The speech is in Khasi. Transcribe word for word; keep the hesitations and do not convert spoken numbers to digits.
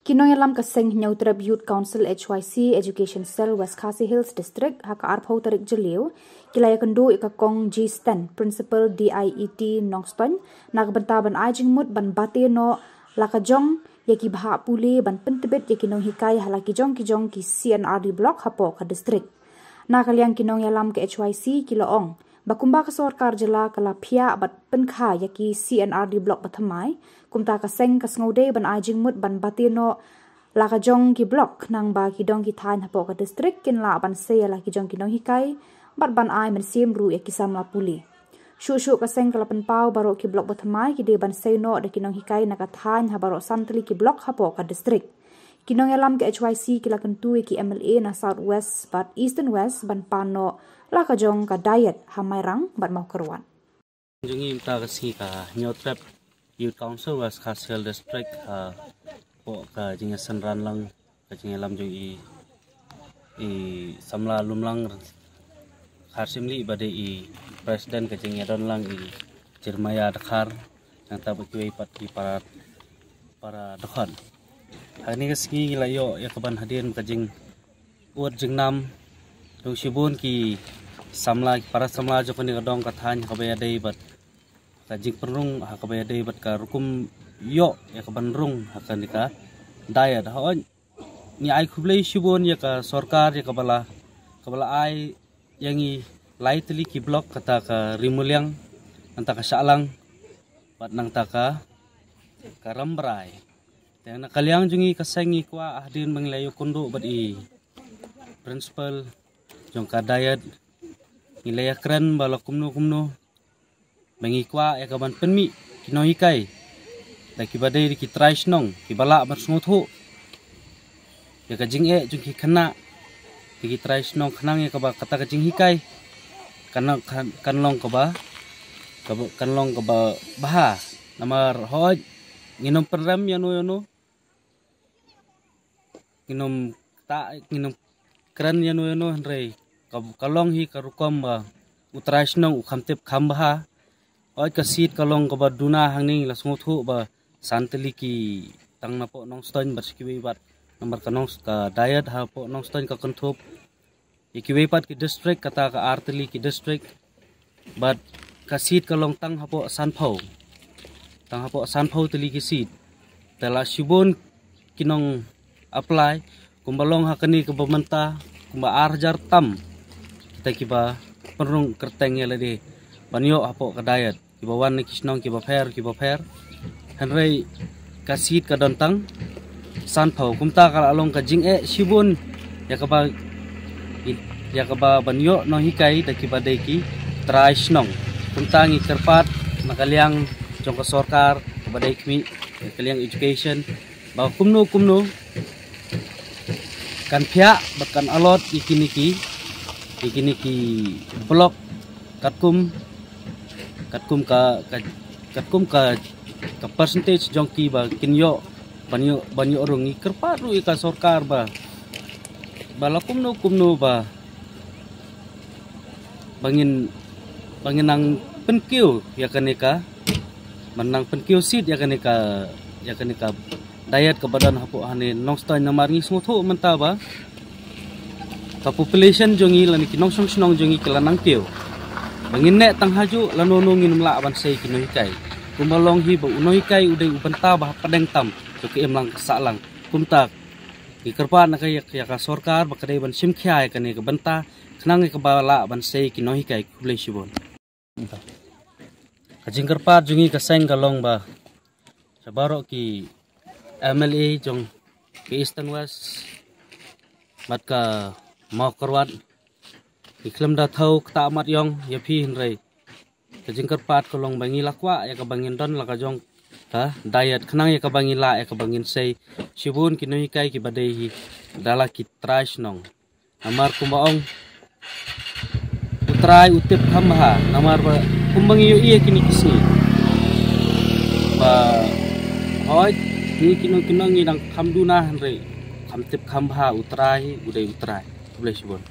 Ki nongïalam ka seng Hynñiewtrep Youth Council H Y C Education Cell West Khasi Hills District ha ka arphew tarik Jylliew ki la ïakynduh ïa ka Kong G Sten, Principal D I E T Nongstoiñ, na ka bynta ban ai jingmut ban bate noh la ka jong ïa ki bhah pule ban pyntbit ïa ki nonghikai ha la ki jong ki jong ki C and R D block hapoh ka district. Na ka liang ki nongïalam ka H Y C ki la ong ba kumba ka sorkar jylla ka la phiah bad pynkha ïa ki C and R D block ba thymmai, kumta ka seng ka sngewdei ban ai jingmut ban bate noh la ka jong ki block khnang ba ki dong ki thaiñ hapoh ka district kin lah ban sei ïa la ki jong ki nonghikai bad ban ai mynsiem ruh ïa ki samla pule. Shuh shuh ka seng ka la pynpaw baroh ki block ba thymmai ki dei ban sei noh da ki nonghikai na ka thaiñ ha baroh san tylli ki block hapoh ka district. Ki nongïalam ka H Y C ki la kyntu ïa ki M L A na South West bad Eastern West ban pan noh la ka jong ka diet ha Mairang bad Mawkyrwat. Jong ngi mynta ka sngi ka Hynñiewtrep Youth Council West Khasi Hills District, ah, hapoh ka jingïasynran lang ka jingïalam jong i, i samla lumlang Kharshimlieh ba dei i president ka jingïadon lang i Jeremiah Dkhar, nangta bad kiwei pat ki para, para dkhot. Ha kane ka sngi ngi la ïoh ïa ka ban hadien ka jing ud jingnam jong shibun ki samla, ki para samla jong kane ka dong ka thaiñ ha kaba ïadei bad ka jingpynrung ha kaba ïadei bad ka rukom ïoh ïa ka ban rung ha kane ka diet. Hooid, ngi ai khublei shibun ïa ka sorkar ïa kaba la, kaba la ai ïa ngi lai tylli ki block, kata ka Ri Muliang, nangta ka Shahlang bad nangta ka, ka Rambrai. Te na ka liang jong ngi ka seng ngi kwah hadien ba ngi la ïakynduh bad i principal jong ka diet, ngi la ïakren ba la kumno kumno ba ngi kwah ïa ka ban pynmih ki nonghikai da kiba dei da ki trai shnong kiba lah ban sngewthuh ïa ka jingeh jong ki khynnah da ki trai shnong khnang ïa kaba kata ka jinghikai kan, kan, kan long kaba, kaba, kan long kaba bha. Namar hooid, ngin ym pynrem ïano ïano, ngin ym ta, ngin ym kren ïano ïano, hynrei ka, ka long hi ka rukom ba u trai shnong u kham tip kham bha. Hooid, ka seat ka long kaba duna hangne, la sngewthuh ba san tylli ki tang napoh Nongstoiñ bad kiwei pat, namar ka nong, ka diet hapoh Nongstoiñ ka kynthup ïa kiwei pat ki district, kata ka ar tylli ki district. Bad ka seat ka long tang hapoh sanphew, tang hapoh sanphew tylli ki seat. Te la shibun ki nong apply, kumba long ha kane kaba mynta, kumba ar hajar tam kita kiba pynrung kyrteng ïa lade ban ïoh hapoh ka diet, kiba wan na ki shnong kiba pher kiba pher. Hynrei ka seat ka don tang sanphew, kumta ka la long ka jingeh shibun ïa kaba, ïa kaba ban ïoh nonghikai da kiba dei ki trai shnong. Kumta ngi kyrpad na ka liang jong ka sorkar kaba dei khmih, ka liang education, ba kumno kumno kan phiah bad kan allot ïa kine ki, ïa kine ki block katkum, katkum ka, ka, katkum ka, ka percentage jong ki ba kin ïoh ban ïoh, ban ïoh rung. Ngi kyrpad ruh ïa ka sorkar ba, ba la kumno kumno ba, ba ngin, ba ngin nang pynkiew ïa kane ka, ban nang pynkiew seat ïa kane ka, ïa kane ka diet kaba don hapoh hane Nongstoiñ, namar ngi sngewthuh mynta ba ka population jong ngi lane ki nongshong shnong jong ngi ki la nang kiew. Ba ngin neh tang hajuh lano lano ngin ym lah ban sei ki nonghikai. Kumba long hi ba u nonghikai u dei u bynta ba hapdeng tam jong ka imlang ka sahlang. Kumta ngi kyrpad na ka ïa, ïa ka sorkar ba ka dei ban shim khia ïa kane ka bynta khnang ïa kaba lah ban sei ki nonghikai. Khublei shibun. Ka jingkyrpad jong ngi ka seng ka long ba sha baroh ki M L A jong ka Eastern West bad ka Mawkyrwat, ngi khlem da thew ktah mat ïong ïa phi, hynrei ka jingkyrpad ka long ba ngi la kwah ïa kaba ngin don la ka jong ka diet khnang ïa kaba ngin lah, ïa kaba ngin sei shibun ki nonghikai kiba dei hi da la ki trai shnong. Namar kumba ong u trai u tip kham bha, namar ba kumba ngi ïohi ïa kine ki sngi ba hooid, ngi ki nong ki nong ngi dang kham duna, hynrei kham tip kham bha u trai, u dei u trai. Khublei shibun.